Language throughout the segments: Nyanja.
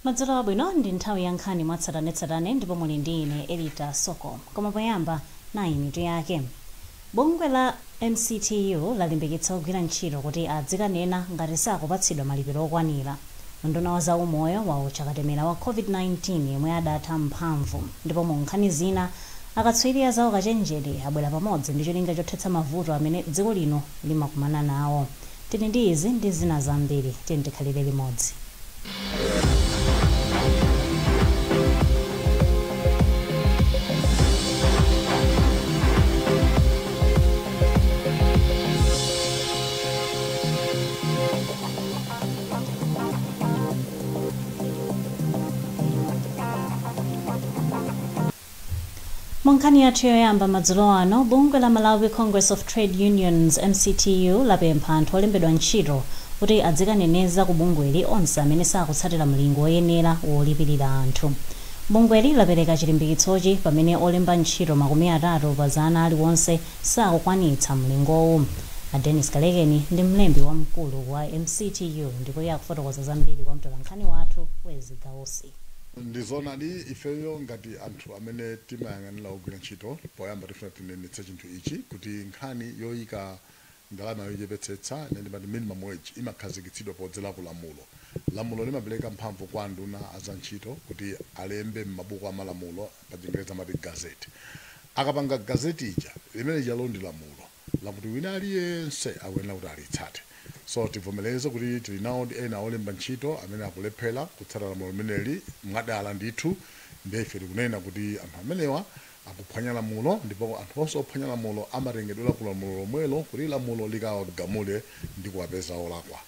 Madzulo abwino, ndi nthawi ya nkhani mwatsatanetsatane ndipo muli ndi ine Elita Soko. Koma poyamba, nayi mitu yake. Bungwe la MCTU lalimbikitsa ogwira ntchito kuti adzikanena ngati sakupatsidwa malipiro okwanira. Unduna wa zaumoyo waotcha katemera wa COVID-19 yemwe adatha mphamvu. Ndipo mu nkhani zina, akatswiri a zaukachenjede abwera pamodzi ndi cholinga chothetsa mavuto amene dziko lino limakumana nawo. Tili ndi izi ndi zina zambiri, tiyeni tikhalire limodzi. Munkhani yathu yoyamba madzulo ano, bungwe la Malawi Congress of Trade Unions, MCTU, lapempha anthu olembedwa ntchito kuti adzikaneneza ku bungweli onse amene sakutsatira mlingo woyenera wolipirira anthu. Bungweli lapereka chilimbikitsochi pamene olemba ntchito 30 pa 100 aliwonse sakukwanitsa mlingowu. A Dennis Kalekeni ndi mlembi wamkulu wa MCTU ndipo iye akufotokoza zambiri kwa mtolankhani wathu Wezi Gausi. Ndizoonadi, ifeyo ngati anthu amene timayang'anira ogwira ntchito, poyamba tifuna tinenetse chinthu ichi kuti nkhani yoyika ndalama yochepetsetsa, imene timati minimum wage, imakhazikitsidwa podzera ku lamulo. Lamulo limapereka mphamvu kwa anduna a za ntchito kuti alembe m'mabuku a malamulo, pa Chingerezi amati gazette. Akapanga gazette ija, limene lijalo ndi lamulo lakuti wina aliyense akuyenera kuti alitsate. So tivomereze kuti tili nawo ndi ena olemba ntchito amene akulephera kutsata lamulo limeneli mwadala ndithu. Ndiye ife tikunena kuti anthu amenewa akuphwanya lamulo, ndipo anthu onse ophwanya lamulo amatengedwera ku lamulo lomwelo kuti lamulo likawagamule ndi kuwapeza olakwa.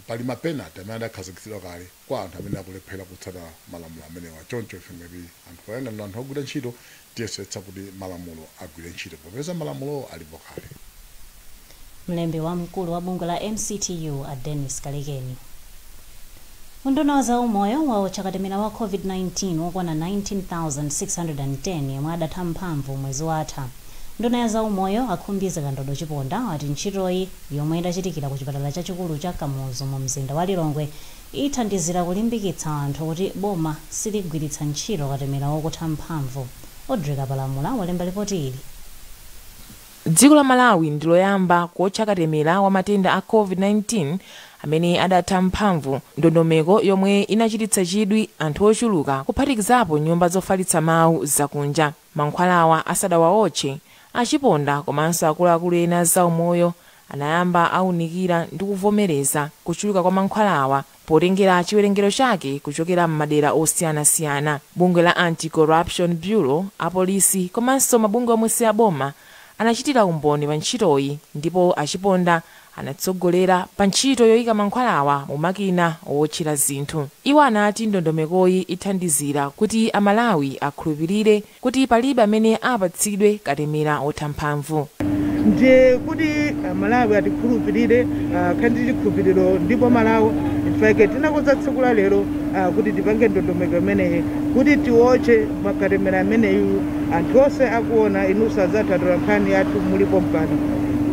Pali ma penalty amene adakhazikitsidwa kale kwa anthu amene akulephera kutsata malamulo amenewa. Choncho ife ngati anthu oyang'anira anthu ogwira ntchito tiyesetsa kuti malamulo agwire ntchito popeza malamulo alipo kale. Mlembi wamkulu wa bungwe la MCTU, a Dennis Kalekeni. Unduna wa zaumoyo waotcha katemera wa COVID-19 wokwana 19,610 yemwe adatha mphamvu mwezi watha. Nduna ya zaumoyo a Khumbize Kandodo Chiponda ati ntchitoyi, yomwe idachitikira ku chipatala chachikulu cha Kamuzu mu mzinda wa Lilongwe, ithandizira kulimbikitsa anthu kuti boma siligwiritsa ntchito katemera wokutha mphamvu. Audrey Kapalamula walemba ripoti ili. Dziko la Malawi ndi loyamba kuotcha katemera wa matenda a COVID-19 amene adatha mphamvu, ndondomeko yomwe inachititsa chidwi anthu ochuluka kuphatikizapo nyumba zofalitsa mawu zakunja. Mankhwalawa asadawaotche, a Chiponda komanso akuluakulu ena zaumoyo anayamba aunikira ndi kuvomereza kuchuluka kwa mankhwalawa potengera chiwerengero chake kuchokera m'madera osiyanasiyana. Bungwe la Anti-Corruption Bureau, apolisi komanso mabungwe omwe si aboma anachitira umboni pa ntchitoyi, ndipo a Chiponda anatsogolera pa ntchito yoyika mankhwalawa mu makina wotchera zinthu. Iwo anati ndondomekoyi ithandizira kuti Amalawi akhulupirire kuti palibe amene apatsidwe katemera wotha mphamvu. Ndiye kuti Amalawi atikhulupirire, akhale ndi chikhulupiriro ndipo Malawi ifake tinakonza tsiku la lero kuti tipange ndondomeko imeneyi kuti tiwotche makatemera ameneyu anthu onse akuona. Inunso adzathu atolankhani athu mulipo mpano,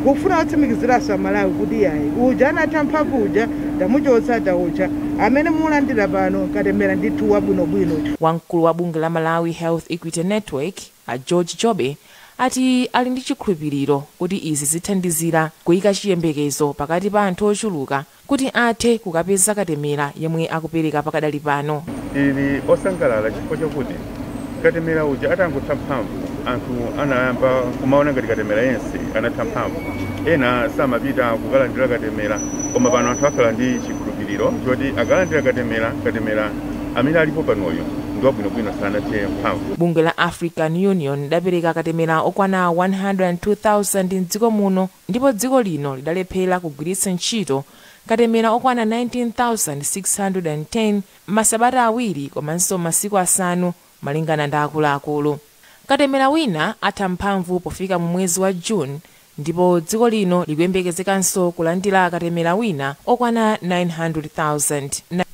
kufuna kutsimikiziranso Amalawi kuti yayi, uja anatha mphamvu uja tamuchotsa, tawotcha. Amene mulandira pano katemera ndithu wabwinobwino. Wamkulu wa bungwe la Malawi Health Equity Network, a George Jobe, ati ali ndi chikhulupiriro kuti izi zithandizira kuyika chiyembekezo pakati pa anthu ochuluka kuti athe kukapeza katemera yemwe akupereka pakadali pano. Tili osangalala chifukwa chakuti katemera uja atangotha mphamvu, anthu anayamba kumaona ngati katemera yense anatha mphamvu, ena samapita kukalandira katemera. Koma pano anthu akhala ndi chikhulupiriro choti akalandira katemera, katemera amene alipo panoyo ndi wabwinobwino, sanathe mphamvu. Bungwe la African Union lidapereka katemera okwana 102,000 mdziko muno, ndipo dziko lino lidalephera kugwiritsa ntchito katemera okwana 19,610 masabata 2 komanso masiku 5, malingana ndi akuluakulu. Katemera wina atha mphamvu pofika mu mwezi wa June, ndipo dziko lino likuyembekezekanso kulandira katemera wina okwana 900,000.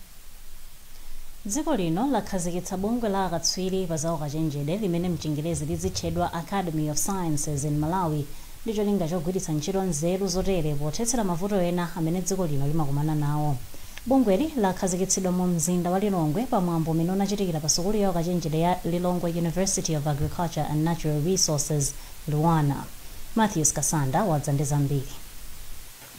Dziko lino lakhazikitsa bungwe la akatswiri pa zaukachenjede limene mchingerezi lizitchedwa Academy of Sciences in Malawi, ndi cholinga chogwiritsa ntchito nzeru zotere pothetsera mavuto ena amene dziko lino limakumana nawo. Bungweli lakhazikitsidwa mu mzinda wa Lilongwe pamwambo umene unachitikira pa sukulu ya ukachenjede ya Lilongwe University of Agriculture and Natural Resources, LUANAR. Matthews Kasanda wadza ndi zambiri.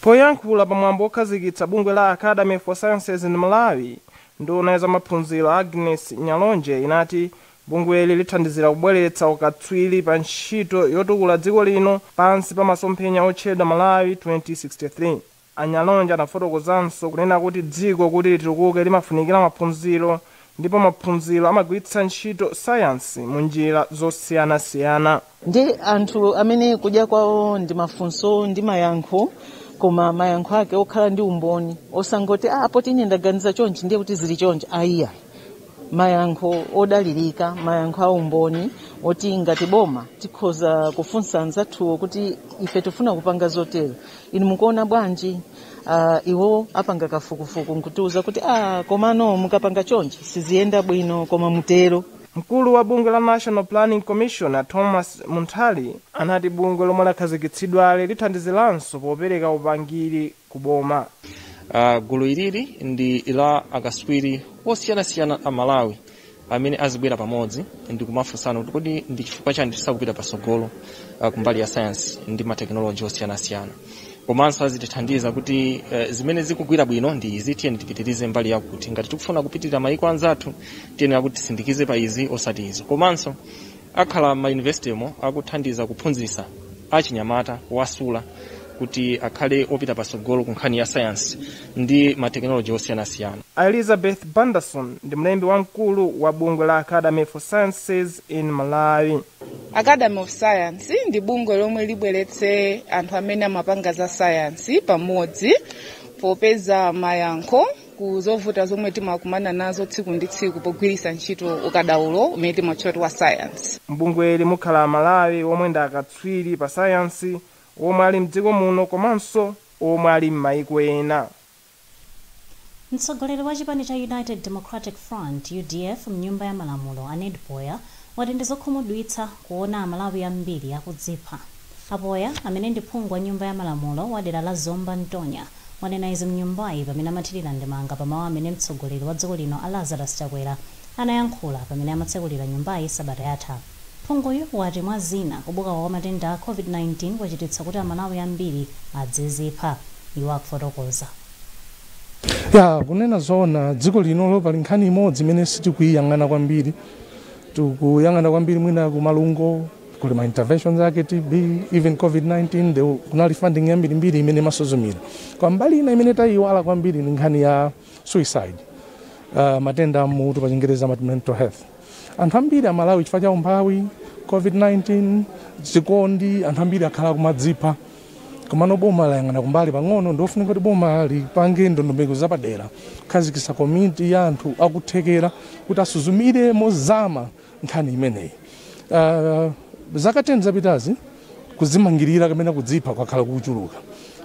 Poyankhula pamwambo okhazikitsa bungwe la Academy for Sciences in Malawi, nduna ya zamaphunziro Agnes Nyalonje inati bungweli lithandizira kubweretsa ukatswiri pa ntchito yotukula dziko lino pansi pa masomphenya otchedwa Malawi 2063. Anyalonje anafotokozanso kunena kuti dziko kuti litukuke limafunikira maphunziro, ndipo maphunziro amagwiritsa ntchito sayansi mu njira zosiyanasiyana. Ndi anthu amene kudya kwawo ndi mafunso ndi mayankho, koma mayankho ake okhala ndi umboni, osangoti poti ine ndaganiza chonchi ndiye kuti zili chonchi, ayiya. Mayankho odalirika, mayankho a umboni, oti ngati boma tikhoza kufunsa anzathuwo kuti ife tifuna kupanga zotero, inu mukuona bwanji? Iwo apanga kafukufuku nkutiuza kuti komano mukapanga chonchi siziyenda bwino, koma mutero. Mkulu wa bungwe la National Planning Commission Thomas Munthali anati bungwe lomwe lakhazikitsidwali lithandiziranso popereka upangiri ku boma. Gulu ilili ndi la akaswiri osiyanasiyana a Malawi amene azibwera pamodzi ndi kumafunsana kuti kodi ndi chifukwa chani tisakupita patsogolo kumbali ya science ndi matekinoloji osiyanasiyana, komanso azitithandiza kuti zimene zikugwira bwino ndi izi, tiyeni tipitirize mbali yakuti ngati tikufuna kupitirira maiko anzathu tiyenera kuti tisindikize pa izi osati izo. Komanso akhala ma universitymo akuthandiza kuphunzitsa achinyamata, kuwasula kuti akhale opita patsogolo ku nkhani ya science ndi matekinoloji osiyanasiyana. Elizabeth Banderson ndi mlembi wamkulu wa bungwe la Academy for Sciences in Malawi. Academy of Science ndi bungwe lomwe libweretse anthu amene amapanga za science pamodzi popeza mayankho ku zovuta zomwe timakumana nazo tsiku ndi tsiku pogwiritsa ntchito ukadaulo umene timatchula wa science. Mbungweli mukhala Malawi omwe ndi akatswiri pa sayansi omwe ali mdziko muno komanso omwe ali m'mayiko ena. Mtsogoleri wa chipani cha United Democratic Front, UDF, mnyumba ya malamulo Aned Poya wati ndi zokhumudwitsa kuona Amalawi ambiri akudzipha. Apoya, amene ndi phungu wa nyumba ya malamulo wa dera la Zomba Ntonya, wanena izi mnyumbayi pamene amathirira ndemanga pamawu amene mtsogoleri wa dziko lino a Lazarus Chakwera anayankhula pamene amatsekulira nyumbayi sabata yatha. Phunguyu wati mwa zina kubuka kwa matenda a COVID-19 kwachititsa kuti Amalawi ambiri adzizipha. Iwo akufotokoza. Ya, kunena zoona, dziko linolo pali nkhani imodzi imene sitikuyiyang'ana kwambiri. Tikuyang'ana kwambiri mwina kumalungo, kuli ma interventions ake TB, even COVID-19, kunali funding yambirimbiri imene imasuzumira. Kwa mbali ina imene tayiwala kwambiri ni nkhani ya suicide, matenda amutu, pa Chingereza amati mental health. Anthu ambiri Amalawi chifukwa cha umphawi, COVID-19, chikondi, anthu ambiri akhala kumadzipha. Komano boma layang'ana kumbali pang'ono. Ndiofunika kuti boma lipange ndondomeko zapadera, kukhazikitsa komiti ya anthu akuthekera kuti asuzumire mozama nkhani imeneyi. Zaka 10 zapitazi kuzimangirira kapena kudzipha kwakhala kuchuluka,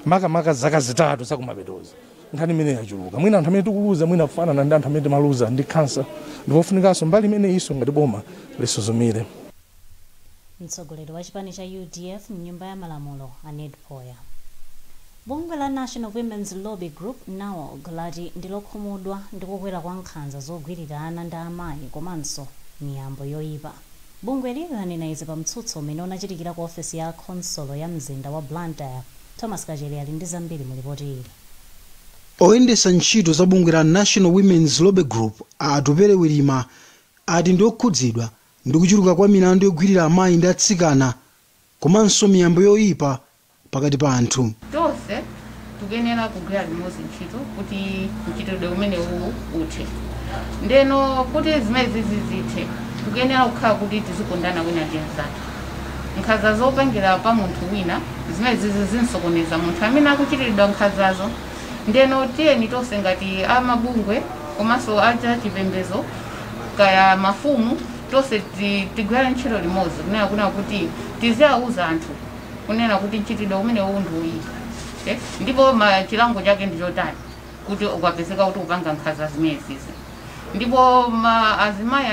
makamaka zaka 3 zakumapetozi nkhani imeneyi yachuluka. Mwina anthu amene tikuluza mwina kufanana ndi anthu amene timaluza ndi kansa. Ndipofunikanso mbali imeneyinso ngati boma lisuzumire. Mtsogoleri wa chipani cha UDF mnyumba ya malamulo Aned Poya. Bungwe la National Women's Lobby Group, NAWOLG, lati ndi lokhumudwa ndi kukwera kwa nkhanza zogwirira ana ndi amayi komanso miyambo yoyipa. Bungweli lanena izi pa mtsutso umene unachitikira ku ofesi ya khonsolo ya mzinda wa Blantyre. Thomas Kachere ali ndi zambiri mu ripoti ili. Oyendetsa ntchito za bungwe la National Women's Lobby Group a Atupele Wirima ati ndi okhudzidwa ndi kuchuluka kwa milandu yogwirira amayi ndi atsikana komanso miyambo yoyipa pakati pa anthu. Tonse tikuyenera kugwira limodzi ntchito kuti mchitidwe umenewu uthe. Ndeno kuti zimene zizithe, tikuyenera kukhala kuti tizikondana wina ndi mnzake. Nkhanza zopangira pa munthu wina zimene zizinsokoneza munthu amene akuchitiridwa nkhanzazo. Ndeno tiyeni tonse ngati amabungwe komanso aja chipembedzo kaya mafumu, tonse tigwire ntchito limodzi kunena kuna kuti tiziyauza anthu kunena kuti mchitidwe umenewu ndi woyipa, ndipo chilango chake ndi chotani kuti ukapezeka kuti upanga nkhanza zimenezizi. Ndipo azimayi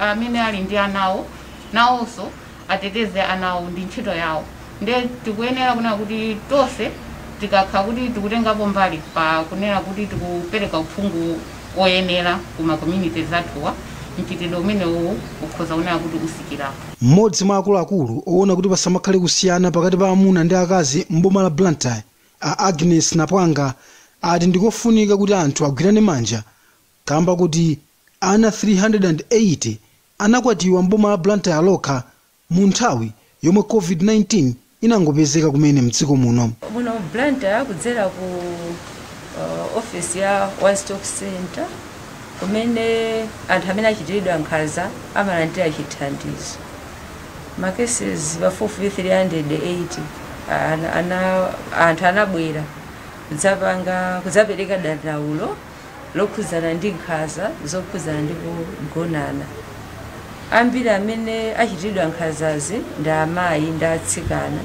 amene ali ndi anawo nawonso ateteze anawo, ndi ntchito yawo. Nde tikuyenera kunena kuti tonse Tikakhala kuti tikutengapo mbali pa kunena kuti tikupereka uphungu oyenera ku ma communities athuwa, mchitidwe umenewu ukhoza kunena kuti usikirapo. Mmodzi mwa akuluakulu owona kuti pasamakhale kusiyana pakati pa amuna ndi akazi m'boma la Blantyre, a Agnes Napwanga, ati ndikofunika kuti anthu agwirane manja kamba kuti ana 380 anakwatiwa m'boma la Blantyre lokha mu nthawi yomwe COVID-19 inangopezeka kumene mdziko muno. Muno Blantyre, kudzera ku office ya One Stop Center kumene anthu amene achitiridwa nkhanza amalandira chithandizo, ma cases pafupifupi 380 anthu anabwera kudzapanga, kudzapereka dandaulo lokhudzana ndi nkhanza zokhudzana ndi kugonana. Ambiri amene achitiridwa nkhanzazi ndi amayi ndi atsikana.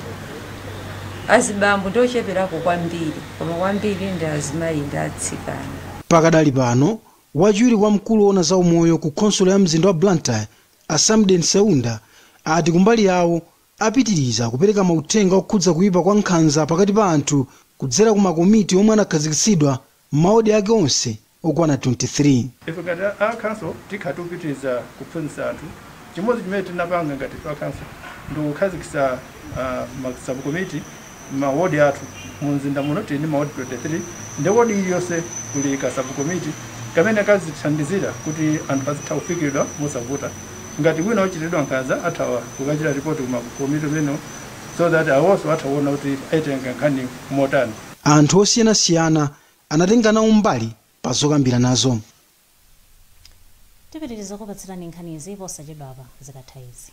Azibambo ndi ocheperako kwambiri, koma kwambiri ndi azimayi ndi atsikana. Pakadali pano, wachiwiri kwa mkulu woona za umoyo ku khonsolo ya mzinda wa Blantyre, a Samden Seunda, ati kumbali yawo apitiriza kupereka mauthenga okhudza kuyipa kwa nkhanza pakati pa anthu kudzera ku makomiti omwe anakhazikitsidwa m'mawodi ake onse okwana 23. Ife ngati a council tikhala tikupitiriza kuphunzitsa anthu. Chimodzi chimene tinapanga ngati a council ndi kukhazikitsa ma subcommittee mawodi athu. Mu mzinda muno tili ndi mawodi 23, ndi wodi iliyonse kuli ka subcommittee kamene kazithandizira kuti anthu azitha kufikiridwa mosavuta. Ngati wina wachitidwa nkhanza, atha kukachita ripoti kuma komiti umenewo so that awonso atha kuona kuti aitenga nkhani motani. Anthu osiyanasiyana anatenga nawo mbali pa zokambira nazo. Tipitiriza kupatsirani nkhanizi posachedwapa zikatha izi.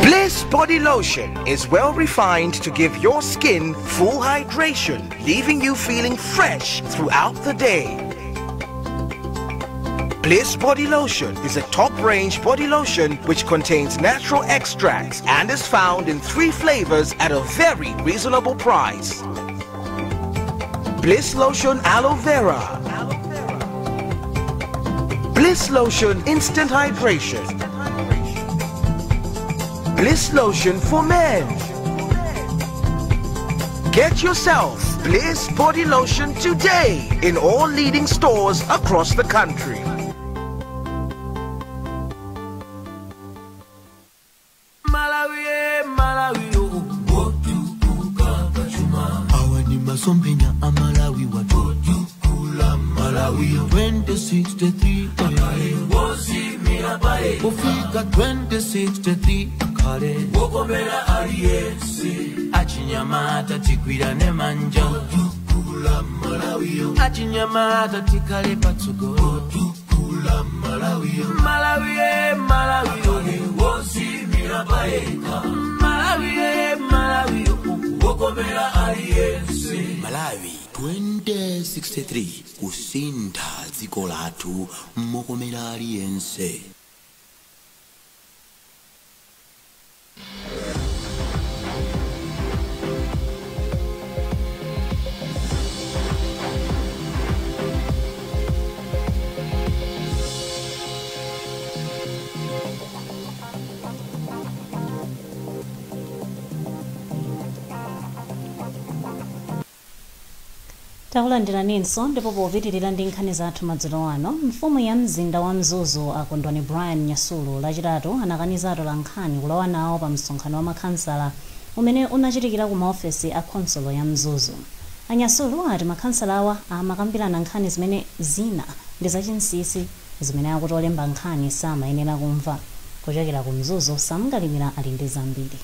Bliss Body Lotion is well refined to give your skin full hydration, leaving you feeling fresh throughout the day. Bliss Body Lotion is a top-range body lotion which contains natural extracts and is found in 3 flavors at a very reasonable price. Bliss Lotion Aloe Vera, Bliss Lotion Instant Hydration, Bliss Lotion for Men. Get yourself Bliss Body Lotion today in all leading stores across the country. Malawi, Malawi, oh, wotukuka pachuma. Awa ni masomphenya a Malawi watotukula Malawi 2063 akale wozimira paye kufika 2063 akale wokomera aliyense. Achinyamata tigwirane manja otukula Malawi, achinyamata tikale patsogolo otukula Malawi. Malawi, Malawi, oh, wozimira payekha. Malawi, Malawi, oh, wokomera aliyense. Malawi 2063, kusintha dziko lathu mokomera aliyense. Takulandiraninso, ndipo popitirira ndi nkhani zathu madzulo ano, mfumu ya mzinda wa Mzuzu, Akondwani Brian Nyasulu, Lachitatu anakaniza atolankhani kulowa nawo pa msonkhano wa makhansala umene unachitikira ku maofesi a khonsolo ya Mzuzu. Anyasulu ati makhansala awa amakambirana nkhani zimene zina ndi zachinsinsi zimene akuti olemba nkhani samayenera kumva. Kuchokera ku Mzuzu, Samgalimira ali ndi zambiri.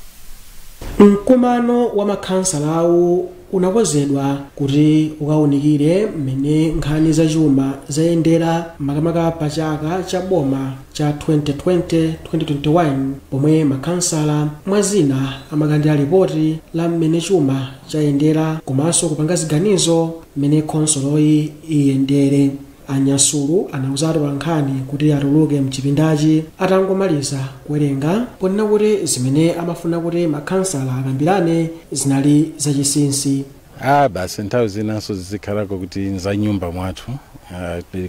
Mkumano wa makhansalawo unakonzedwa kuti ukawunikire mmene nkhani zachuma zayendera, makamaka pa chaka cha boma cha 2020-2021, pomwe makhansala mwazina amakandira ripoti la mmene chuma chayendera komanso kupanga ziganizo mmene khonsoloyi iyendere. Anyasulu anauza atolankhani kuti atuluke mchipindachi atangomaliza kuwerenga, ponena kuti zimene amafuna kuti makhansala akambirane zinali zachinsinsi. Basi nthawi zinanso zizikhalako kuti za nyumba mwathu,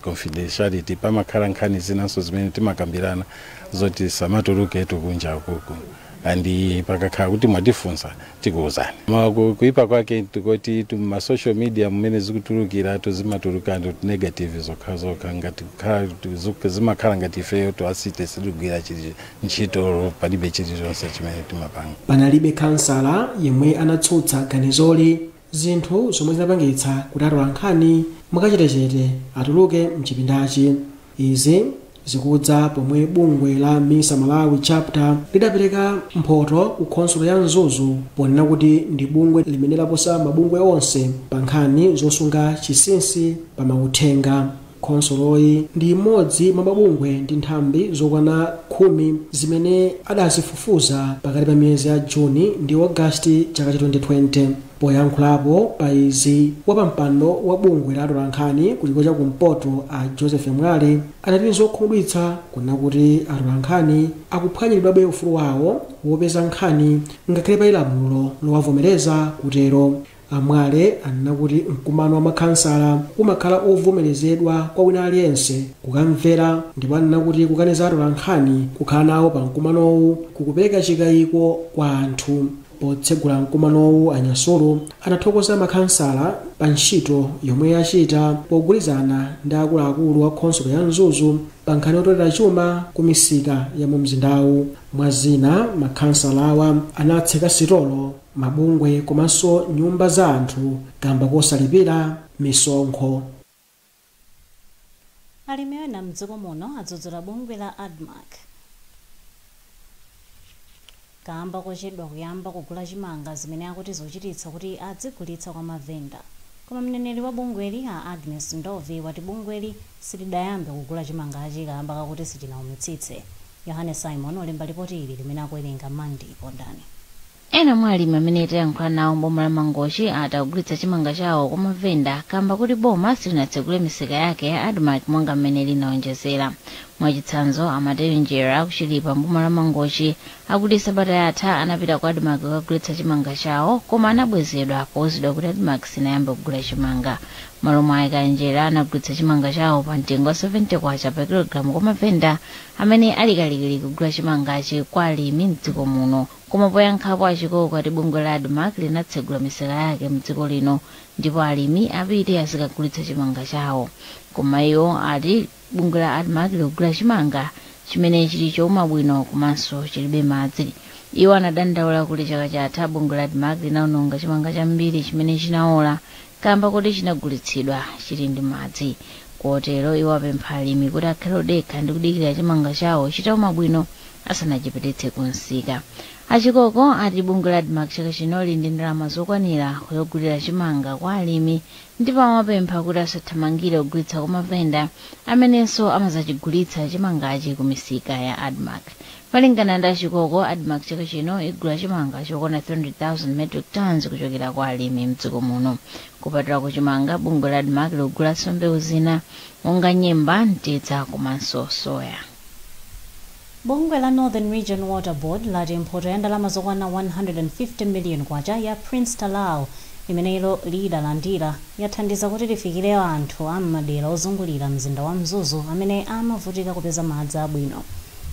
confidentiality, pamakhala nkhani zinanso zimene timakambirana zoti samatuluke kunja kuku, and pakakhala kuti mwatifunsa tikuwuzani. Ma kuipa kwake tikoti ma social media mmene zikutulukira zimatuluka ndi negative zokha zokha, ngati zimakhala ngati ifeyo toasite sitigwira ntchito, palibe chilichonse chimene timapanga. Panalibe kansala yemwe anatsutsa ganizoli, zinthu zomwe zinapangitsa kuti atolankhani mwakachetechete atuluke mchipindachi. Izi zikudza pomwe bungwe la MISA Malawi Chapter lidapereka mphoto ku khonsolo ya Mzuzu ponena kuti ndi bungwe limene laposa mabungwe onse pa nkhani zosunga chinsinsi pa mauthenga. Khonsoloyi ndi imodzi mwa mabungwe ndi nthambi zokwana 10 zimene adazifufuza pakati pa miyezi ya Juni ndi Ogasiti chaka cha 2020. Poyankhulapo pa izi, wapampando wa bungwe la atolankhani ku chigawo chakumpoto a Joseph Mwale anati zokhumudwitsa kunena kuti atolankhani akuphwanyiridwabe ufulu wawo wopeza nkhani ngakhale pali lamulo lowavomereza kutero. Amwale anena kuti mkumano wa makhansala umakhala ovomerezedwa kwa wina aliyense kukamvera, ndipo anena kuti kukaniza atolankhani kukhala nawo pa mkumanowu kukupereka chikayiko kwa anthu. Potsegula mkumanowu, Anyasulu anathokoza makhansala pa ntchito yomwe yachita pogwirizana ndi akuluakulu a khonsolo ya Mzuzu pa nkhani yotolera chuma ku misika ya mu mzindawu. Mwa zina, makhansala awa anatseka sitolo, mabungwe komanso nyumba za anthu kamba kosalipira misonkho. Alimi ena mdziko muno adzudzula bungwe la ADMARC kamba kochedwa kuyamba kugula chimanga, zimene akuti zochititsa kuti adzigulitsa kwa mavenda. Koma mneneri wa bungweli a Agnes Ndovi wati bungweli silidayambe kugula chimangachi kamba kakuti sichinawumitsitse. Yohane Simon olemba ripoti ili limene akuwerenga Mandi Pondani. Ena mwa alimi amene tayankhula nawo mboma la Mangochi ati akugulitsa chimanga chawo kwa mavenda kamba kuti boma silinatsegule misika yake ya ADMARC monga mmene linawonjezera. Mwachitsanzo, Amateyo Njera akuchilipa mboma la Mangochi akuti sabata yatha anapita ku ADMARC kukagulitsa chimanga chawo, koma anabwezedwa powuzidwa kuti ADMARC sinayambe kugula chimanga. Malo mwake, Njera anagulitsa chimanga chawo pa mtengo wa 70 kwacha pa kilogalamu kwa mavenda amene ali kalikiliki kugula chimangachi kwa alimi mdziko muno. Koma poyankhapo, Achikoko ati bungwe la ADMARC linatsegula misika yake mdziko lino ndipo alimi apite azikagulitsa chimanga chawo. Koma iwo ati bungwe la ADMARC likugula chimanga chimene chili chowuma bwino komanso chilibe madzi. Iwo anadandaula kuti chaka chatha bungwe la ADMARC linawononga chimanga chambiri chimene chinaola kamba kuti chinagulitsidwa chili ndi madzi. Kotero iwo apempha alimi kuti akhale odekha ndi kudikira chimanga chawo chitawuma bwino asanachipititse ku msika. Achikoko ati bungwe la ADMARC chaka chino lili ndi ndalama zokwanira kuyogulira chimanga kwa alimi, ndipo amapempha kuti asathamangire kugulitsa kwa mavenda amenenso amazachigulitsa chimangachi ku misika ya ADMARC. Malingana ndi Achikoko, ADMARC chaka chino igula chimanga chokwana 300,000 metric tons kuchokera kwa alimi mdziko muno. Kupatula kuchimanga, bungwe la ADMARC likugulanso mbewu zina monga nyemba, mtedza komanso soya. Bungwe la Northern Region Water Board lati mphoto ya ndalama zokwana 150 million kwacha ya Prince Talal imene ilo lidalandira yathandiza kuti lifikire anthu a m'madera ozungulira mzinda wa Mzuzu amene amavutika kupeza madzi abwino.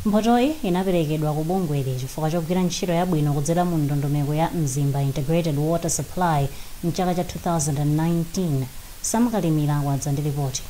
Mphotoyi inaperekedwa ku bungweli chifukwa chogwira ntchito yabwino kudzera mu ndondomeko ya Mzimba Integrated Water Supply mchaka cha 2019. Samkalimira wadza ndi ripoti.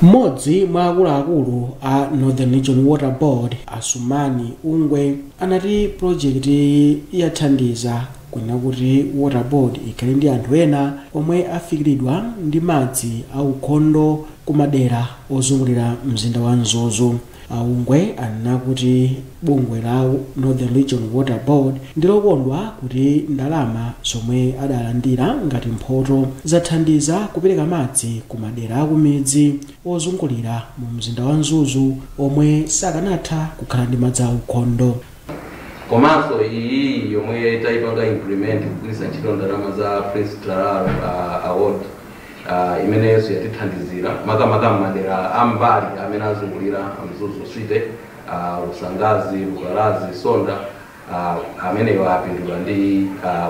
Mmodzi mwa akuluakulu a Northern Region Water Board, Asumani Ungwe, anati projekti yathandiza kunena kuti Water Board ikhale ndi anthu ena omwe afikiridwa ndi madzi aukhondo ku madera ozungulira mzinda wa Mzuzu. Aungwe anena kuti bungwe la Northern Region Water Board ndi lokondwa kuti ndalama zomwe adalandira ngati mphoto zathandiza kupereka madzi ku madera akumidzi ozungulira mu mzinda wa Mzuzu omwe sakanatha kukhala ndi madzi aukhondo. Komanso iyi yomwe tayipanga implement kugwiritsa ntchito ndalama za Prince Talal award. Imenenso yatithandizira makamaka madera ambali amene azungulira Mzuzu City, Lusangazi, Lukalazi, Sonda, ameneyo apindula ndi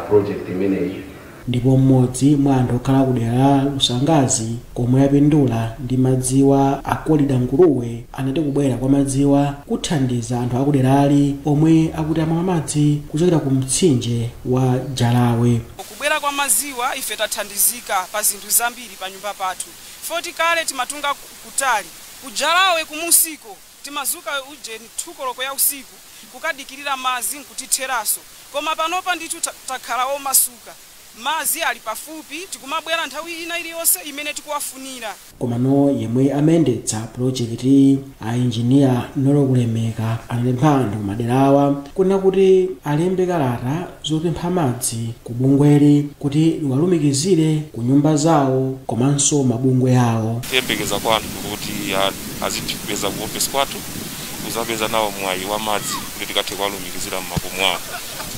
project imeneyi. Ndipo mmodzi mwa anthu okhala ku dera la Lusangazi komwe apindula ndi madziwa, Akolida Nguluwe, anati kubwera kwa madziwa kuthandiza anthu akuderali omwe akuti amamwa madzi kuchokera ku mtsinje wa Jalawe. Kubwera kwa maziwa ife tathandizika pa zinthu zambiri pa nyumba pathu, foti kale timatunga kutali kuJalawe kumusiko, timazuka ujeni 2 koloko ya usiku kukadikirira mazi nkutitheraso, koma panopa ndithu takhala omasuka, mazi ali pafupi, tikumabwera nthawi ina iliyonse imene tikuwafunira. Komano yemwe amayendetsa pulojekiti, a injiniya Nolokulemeka, anapempha anthu maderawa kunena kuti alembe kalata zopempha madzi ku bungweli kuti liwalumikizire ku nyumba zawo komanso mabungwe awo. Kuyembekeza kwa anthu kuti azitipeza ku ofesi kwathu kuzapeza nawo mwayi wa madzi kuti tikathe kuwalumikizira mmakomo awo.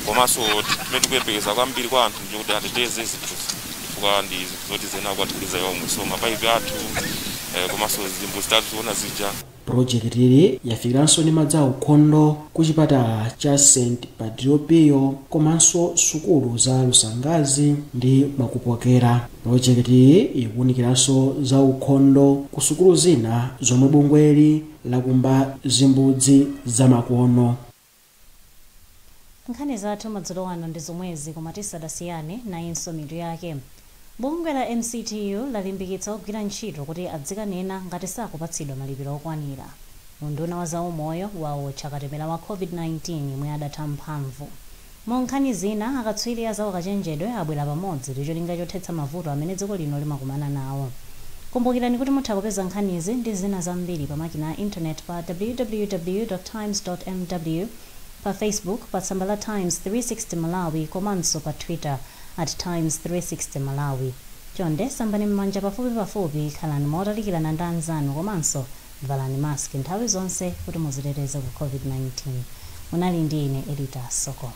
Komanso timene tikuyembekeza kwambiri kwa anthu ndikuti ateteze zinthuzi, chifukwa ndi zinthu zoti zena kuwathandiza yomwe, so mapaipi athu, komanso zimbudzi tathu ziona zija. Pulojekitiyi yafikiranso ndi madzi aukhondo ku chipatala cha St Padre Pio komanso sukulu za Lusangazi ndi Mwakupokera. Pulojekitiyi ikuwunikiranso za ukhondo ku sukulu zina zomwe bungweli lakumba zimbudzi zamakono. Nkhani zathu madzulo ano ndi zomwezi, koma tisadasiyane, nayinso mitu yake. Bungwe la MCTU lalimbikitsa ogwira ntchito kuti adzikanena ngati sakupatsidwa malipiro okwanira. Unduna wa zaumoyo waotcha katemera wa COVID-19 imwe adatha mphamvu. Mu nkhani zina, akatswiri a zaukachenjedwe abwera pamodzi ndi cholinga chothetsa mavuto amene dziko lino limakumana nawo. Kumbukirani kuti mutha kupeza nkhanizi ndi zina zambiri pa makina a internet pa www.times.mw, pa Facebook pa tsamba la Times 360 Malawi, komanso pa Twitter @Times360 Malawi. Chonde sambani m'manja pafupi pafupi, khalani motalikirana ndi anzanu, komanso valani maski nthawi zonse kuti muziteteze ku COVID-19. Munali ndi ine, Elita Soko.